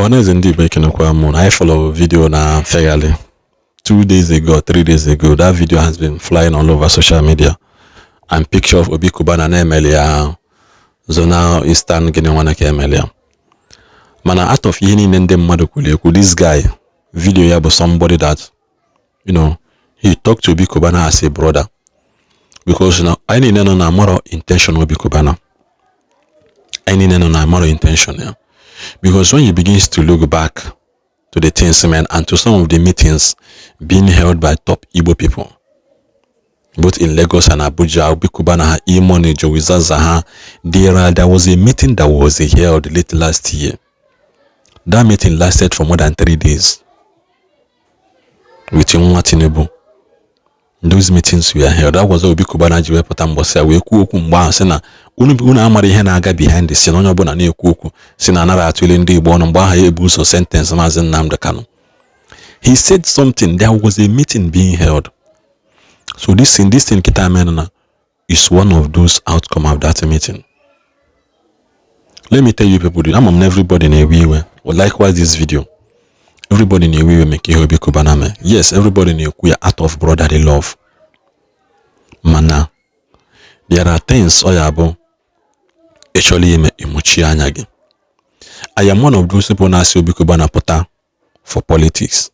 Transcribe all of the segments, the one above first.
Ọhaneze ndị Igbo, ekenekwa m. Na anyị follow video na Fegale 2 days ago, 3 days ago. That video has been flying all over social media and picture of Obi Cubana na-emeli ya zonal eastern gịnị nwana ka emeli ya. Mana out of ihe niile ndị mmadụ kwuru ekwu, this guy video ya bụ somebody that he talked to Obi Cubana as a brother, because na anyị niile nọ na amaro intention Obi Cubana. Anyị niile nọ na amaro intention ya, because when you begins to look back to the things, man, and to some of the meetings being held by top Igbo people both in Lagos and Abuja, Obi Cubana ha, E-Money, Jowizaza ha, there was a meeting that was held late last year. That meeting lasted for more than 3 days with nwa Tinubu. Those meetings were held. That was Obi Cubana ji wepụta mbọsị ya wee kwuo okwu mgbe ahụ, sị na unu amara ihe na-aga behind the scene. Onye ọbụla na-ekwu okwu si na anara atụle ndị Igbo ọnụ mgbe ahụ ya ebu ụzọ sentence Maazị Nnamdi Kanu. He said something. There was a meeting being held. So this thing kita mere na is one of those outcome of that meeting. Let me tell you people, ama m na everybody na-ewe iwe. Well, likewise this video, everybody na-ewe iwe maka ihe Obi Cubana mee. Yes, everybody na-ekwu ya out of brotherly love, mana there are things ọ ya bụ ịchọrọ ime ịmụchi anya gị. I am one of those people na-asị Obi Cubana pụta for politics,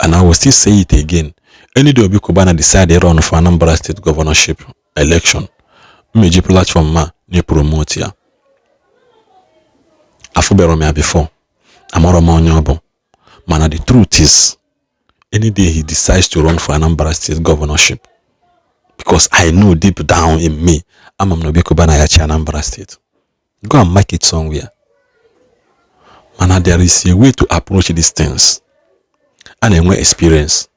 and I will still say it again. Any day Obi Cubana decide to run for Anambra State governorship election, mmeji platform ma na-promote ya. Afụbero m ya before, amarọ m onye ọ bụ, mana the truth is, any day he decides to run for Anambra State governorship, because I know deep down in me, ama m na Obi Cubana ya chi Anambra State. Go and mark it somewhere. Mana there is a way to approach these things. A na-enwe experience.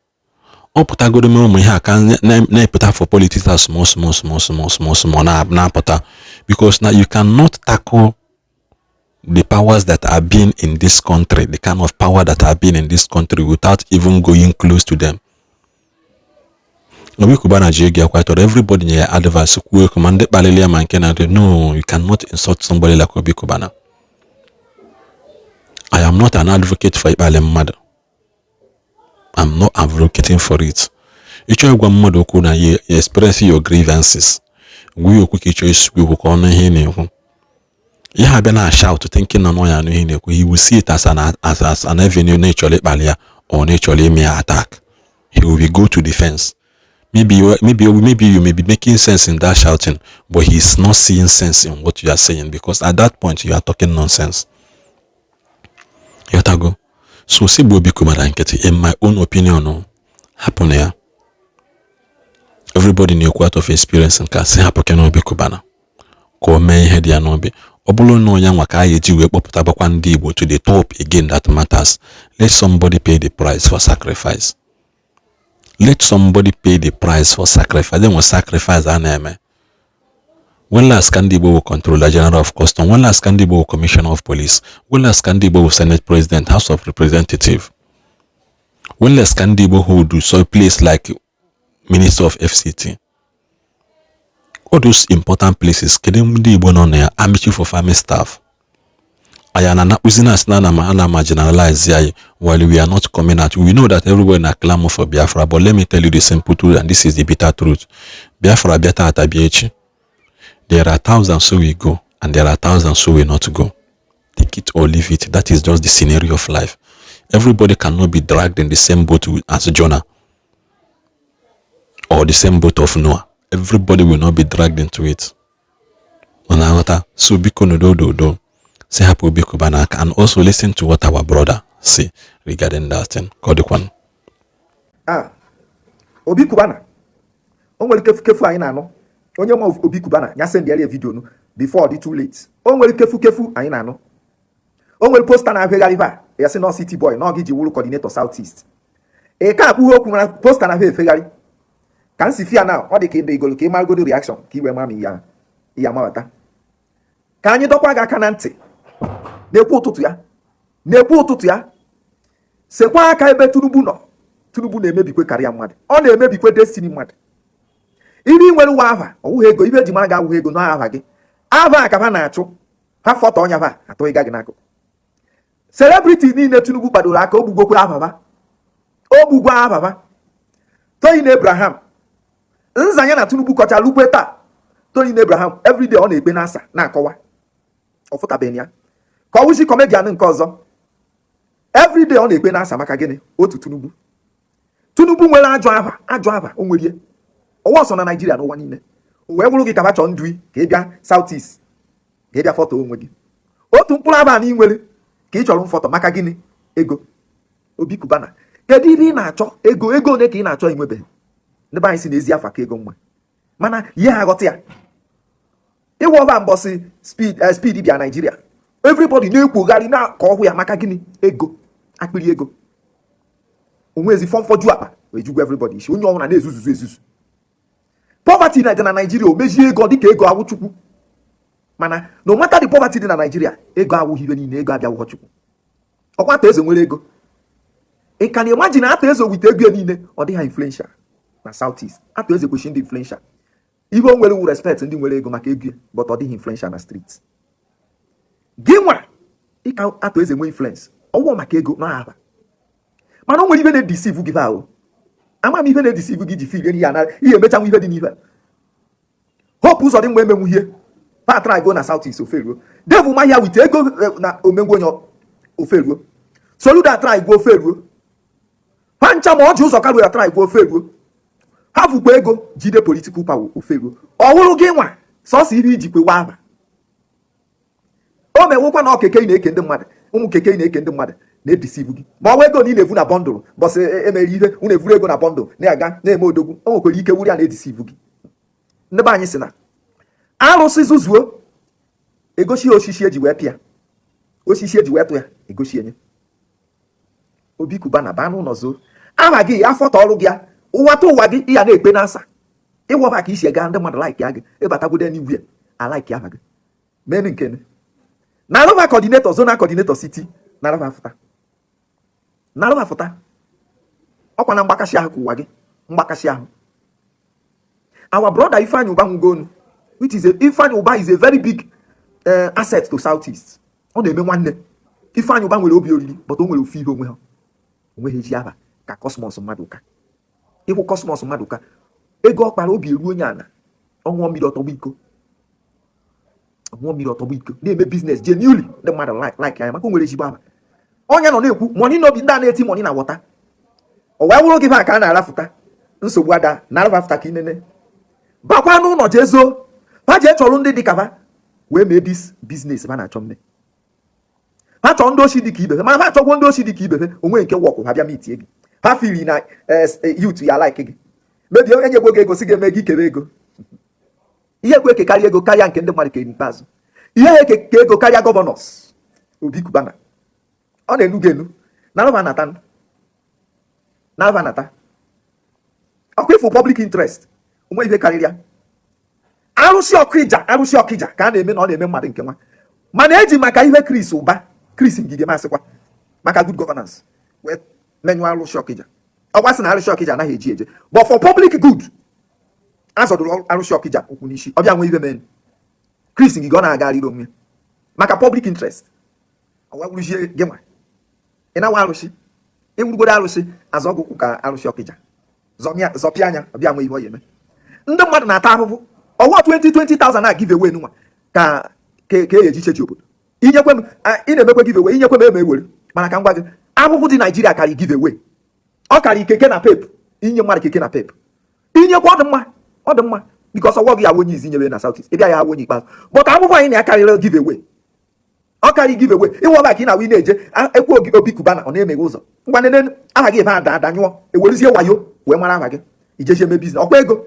Ọ pụtagoro mee ụmụ ihe a ka na-epụta for politics as small small small small small small na-apụta, because now you cannot tackle the powers that are being in this country, the kind of power that are being in this country, without even going close to them. Obi Cubana ji ego ya kwatọrọ everybody nye ya advice, kwuo ekwu ma ndị kpalili ya ma nke na no, you cannot insult somebody like Obi Cubana. I am not an advocate for ịkpali mmadụ. I'm not advocating for it. Ịchọ ịgwa mmadụ okwu na ya express your grievances, gwa ya okwu ka ịchọ isikwu okwu ka ọnụ ihe ị na-ekwu. Ihe abịa na shout thinking na nọ ya anụ ihe ị na-ekwu, he will see it as an avenue na ịchọrọ ịkpali ya or na ịchọrọ ime ya attack. He will be go to defense. Maybe you may be making sense in that shouting, but he's not seeing sense in what you are saying, because at that point you are talking nonsense. Yotago. So si gbuo Obi Cubana nkịtị, in my own opinion, hapụ na ya. Everybody na-ekwu out of experience nke a, sị hapụ kena Obi Cubana ka o mee ihe dị ya n'obi. Ọ bụrụ na onye nwa ka a ga-eji wee kpọpụta gbakwa ndị Igbo to the top again, that matters. Let somebody pay the price for sacrifice. Let somebody pay the price for sacrifice. Enwe sacrifice a na-eme. When last ka ndị Igbo wụ Controller General of Custom? When last ka ndị Igbo wụ Commissioner of Police? When last ka ndị Igbo wụ Senate President, House of Representative? When last ka ndị Igbo hold so place like Minister of FCT, all those important places? Kedu ndị Igbo nọ na ya? Army Chief of Army Staff. Anyị na-anakpụzi na asị na ana marginalize anyị while we are not coming out. We know that everybody na clamor for Biafra, but let me tell you the simple truth, and this is the bitter truth: Biafra bịa tata, bịa echi, there are thousands who will go and there are thousands who will not go. Take it or leave it. That is just the scenario of life. Everybody cannot be dragged in the same boat as Jonah or the same boat of Noah. Everybody will not be dragged into it. Ọ na-aghọta? So biko, n'udo, si hapụ Obi Cubana aka, and also listen to what our brother say regarding that thing. Ka ọ dịkwanụ. Ah, Obi Cubana, o nwere kefu kefu anyị na-anụ. Onye ma Obi Cubana ya send ya video nu before dị too late. O nwere kefu kefu anyị na-anụ. O nwere poster na-ahụgharị ebe a, ya sị nọ city boy na ọ gị ji wụrụ coordinator South East. Ị ka akpụghị okwu, mana poster na-ahụ efegharị ka m si fia na ọ dị ka ịdị igolo ka ị maragoro reaction ka i wee ma ma ya ya amabata. Ka anyị dọkwa gị aka na ntị na-ekwu ụtụtụ ya, na-ekwu ụtụtụ ya, sekwa aka ebe Tinubu nọ. Tinubu na-emebikwe karịa mmadụ, ọ na-emebikwe destiny mmadụ. Ibe ị nwere ụwa ava ọwụghị ego, ibe eji mara gị awụghị ego na ava gị, ava a ka ha na-achụ ha fọtọ ọnya ha atụghị gị n'akụkụ. Celebrity niile Tinubu kpadoro aka, o gbugokwa ababa, o gbugwa ababa. Toyin Abraham nza ya na Tinubu kọchala ukwe taa. Toyin Abraham, everyday ọ na-ekpe n'asa na-akọwa ọfụtabeghị ya ka ọ wụzi comedian nke ọzọ. Everyday ọ na-ekpe n'asa. Maka gịnị? Otu Tinubu, Tinubu nwere ajọ aba, ajọ aba o nwerie ọwa ọsọ na Naijiria n'ụwa niile. O wee bụrụ gị ka chọọ ndui ka ị bịa South East, ka ị bịa fọtọ onwe gị. Otu mkpụrụ aba na ị nwere ka ị chọrọ mfọtọ. Maka gịnị? Ego. Obi Cubana, kedu ihe ị na-achọ? Ego. Ego ole ka ị na-achọ? Inwebeghị. Ndị be anyị si n'ezi afa ka ego mma, mana ihe ha aghọta ya ịwụ ọba mbọsị Speed, Speed bịa Naijiria, everybody na-ekwugharị na ka ọhụ ya. Maka gịnị? Ego, akpịrị ego. Onwezi fọmfọju akpa wee jugwu everybody isi. Onye ọbụla na-ezuzuzu ezuzu. Poverty na dị na Naijiria, o mejie ego dịka ego awụ Chukwu. Mana no matter the poverty dị na Naijiria, ego awụghị ibe niile. Ego abịawụghọ Chukwu. Ọkwa Atọ Eze nwere ego. Ị ka na-imagine Atọ Eze wite ego ya niile, ọ dịghị influential na South East? Atọ Eze kwesịrị ndị influential. Ihe o nwere wu respect ndị nwere ego maka ego ya, but ọ dịghị influential na street. Gị nwa ịka Atọ Eze nwee influence ọwụọ maka ego na aba, mana o nwere ibe na-edeceive gị ahụ. Ama m ibe na-edeceive gị ji feel ihe na ihe emechanwu ihe dị n'ife. Hope Uzodimma emenwu ihe patra go na South East, oferuo. Dave Umahi with ego na omengwu onye oferuo. Soludo try go, oferuo. Ha ncha ma Orji Uzor Kalu ya try go, oferuo. Ha fukwa ego jide political power, oferuo. Ọ wụrụ gị nwa sọsọ ihe ijikwe wa aba o mewụkwa na ọkeke ị na-eke ndị mmadụ, ụmụ keke ị na-eke ndị mmadụ na-edeceive gị. Ma ọ bụ ego na ị na-evu na bundle bọsị emere ihe unu evuru ego na bundle na-aga na-eme odogwu, o nwekwara ike wuri ya na-edeceive gị. Ndị be anyị sị na arụsị zuzuo, egosi ya osisi eji wee pịa, osisi eji wee tụ ya, egosi enye. Obi Cubana, baa n'ụlọ zoo aha gị afọta ọrụ gị ya ụwa tụ ụwa gị. Ya na-ekpe n'asa ịwọba ka isi ega ndị mmadụ like ya gị ịbatagode n'igwe alike aha gị menu nke na arụba coordinator, zonal coordinator, city na arụba fụta, na arụba fụta. Ọkwa na mgbakasị ahụ ka ụwa gị mgbakasị ahụ. Our brother Ifeanyi Uba nwugonu, which is a Ifeanyi Uba is a very big asset to Southeast. Ọ na-eme nwanne. Ifeanyi Uba nwere obi oriri, but o nwere ofu ihe onwe ha onweghị eji aba ka Cosmos Maduka. Ịhụ Cosmos Maduka, ego ọ kpara, obi eruo onye ala. Ọṅụọ mmiri ọtọgbọ iko, ọṅụọ mmiri ọtọgbọ iko. Na-eme business genuinely, ndị mmadụ like anya maka o nwere ezigbo aba. Onye nọ na-ekwu money n'obi, ndị a na-eti money na water. O wee wụrụ gị ba ka a na-arafụta nsogbu ada na arafụta ka inene bakwa n'ụlọ jee zoo. Ha jee chọrọ ndị dịka ha wee mee this business ha na-achọ mme. Ha chọọ ndị ochi dịka ibe ha, mana ha chọgwo ndị ochi dịka ibe ha onwe nke wọkụ. Ha bịa mitie gị, ha fili na youth ya like gị mebie, enyegwo gị ego si ga-eme gị kere ego. Ihe ekwe ekekarị ego karịa nke ndị mmadụ kere n'ikpeazụ, ihe ha eke ego karịa governors. Obi Cubana, ọ na-enu gị enu na nata na nata ọkwa ịfụ public interest onwe ihe karịrị ya. Arụsị Ọkịja, arụsị Ọkịja ka a na-eme na ọ na-eme mmadụ nke nwa, mana eji maka ihe Chris Ụba, Chris Ngige, masịkwa maka good governance wee menyụọ arụsị Ọkịja. Ọgwa sị na arụsị Ọkịja anaghị eji eje, but for public good azọdụrụ arụsị Ọkịja ụkwụ n'isi. Ọbịa nwe ihe mere Chris Ngige, ọ na-agagharịrị onwe ya maka public interest. Ọwa wụrụzie gị nwa ị na-awa arụsị, ewurugoro arụsị azọ ọgwụ ka arụsị Ọkịja zọpịa anya. Ọbịa nwe ihe ọ ya eme, ndị mmadụ na-ata ahụhụ. Ọwa 20 20,000 na give away nwa ka ka e eji chechi obodo. Inyekwe m, ị na-emekwe give away, inyekwe m eme ewere. Mana ka m gwa gị, ahụhụ dị Naijiria karị give away. Ọ karị keke na pep inye mmadụ keke na pep inyekwa. Ọ dị mma, ọ dị mma, because ọwọ gị awụ onye izi nyere na South East, ịbịa ya awụ onye ikpeazụ. But ahụhụ anyị na-akarịrị give away. Ọ karị give away. Ịnwe ọba ka ị na-awụ ị na-eje ekwu Obi Cubana ọ na-emeghe ụzọ. Ngwa nene aha gị ebe ada ada nyụọ, ewerezie wayo wee mara aha gị ijeji eme business. Ọkwa ego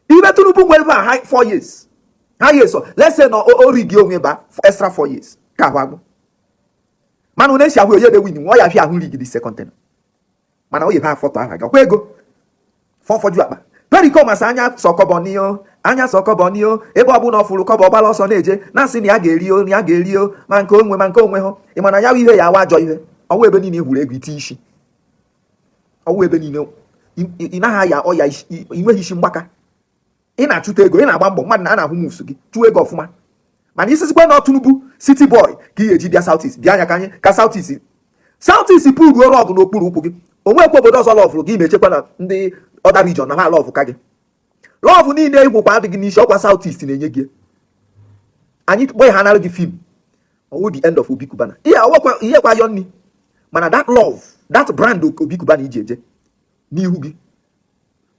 ibe Tinubu nwere ebe a ha 4 years ha years, let's say na o rigi onwe ba extra 4 years ka ahụ agwụ. Mana ọ na-esi ahụ onye ebe win nwa ya afịa ahụ rigi the second term, mana o yebe afọtọ aha gị. Ọkwa ego fọfọju akpa Pericoma sị anya sọkọbọ n'iyo, anya sọkọbọ n'iyo. Ebe ọ bụla ọ fụrụ kọbọ, ọgbara ọsọ na-eje na-asị na ya ga-eri o, na ya ga-eri o, ma nke onwe ma nke onwe hụ. Ị mana ya bụ ihe ya awa ajọ ihe ọwụ. Ebe niile hụrụ ego ite isi ọwụ, ebe niile ị naghị aya ọya, ị nweghị isi mgbaka. Ị na-achụta ego, ị na-agba mbọ, mmadụ na a na-ahụ moves gị chụọ ego ọfụma. Mana isizikwa na Tinubu city boy ka ị ga-eji bịa South East, bịa anya ka anyị ka South East. South East puruo rug n'okpuru ụkwụ gị. Onwekwa obodo ọzọ loverụ gị. Mechekwa na ndị other region na ha love ka gị. Love niile igwụkwa adịghị n'isi ọkwa South East na-enye gị. Anyị kpọ ha nara gị film ọwụ the end of Obi Cubana. Ihe ọwụkwa ihe kwa ayọ nni, mana that love, that brand Obi Cubana iji eje n'ihu gị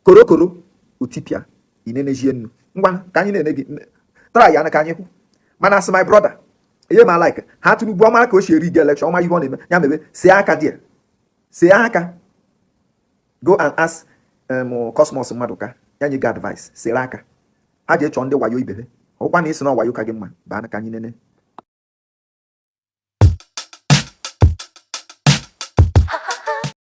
korokoro otipịa inenejie nnu. Ngwa, ka anyị na-ene gị, try ya na ka anyị hụ. Mana as my brother, ihe ma like ha Tinubu, ọmara ka o si eri gị election, ọma ihe ọ na-eme ya mebe. See aka there, see aka. Go and ask Cosmos Maduka, ya nye gị advice. Sere aka, ha jee chọọ ndị wayo ibe ha. Ọkwa na isi na wayo ka gị mma baa na ka anyị nene.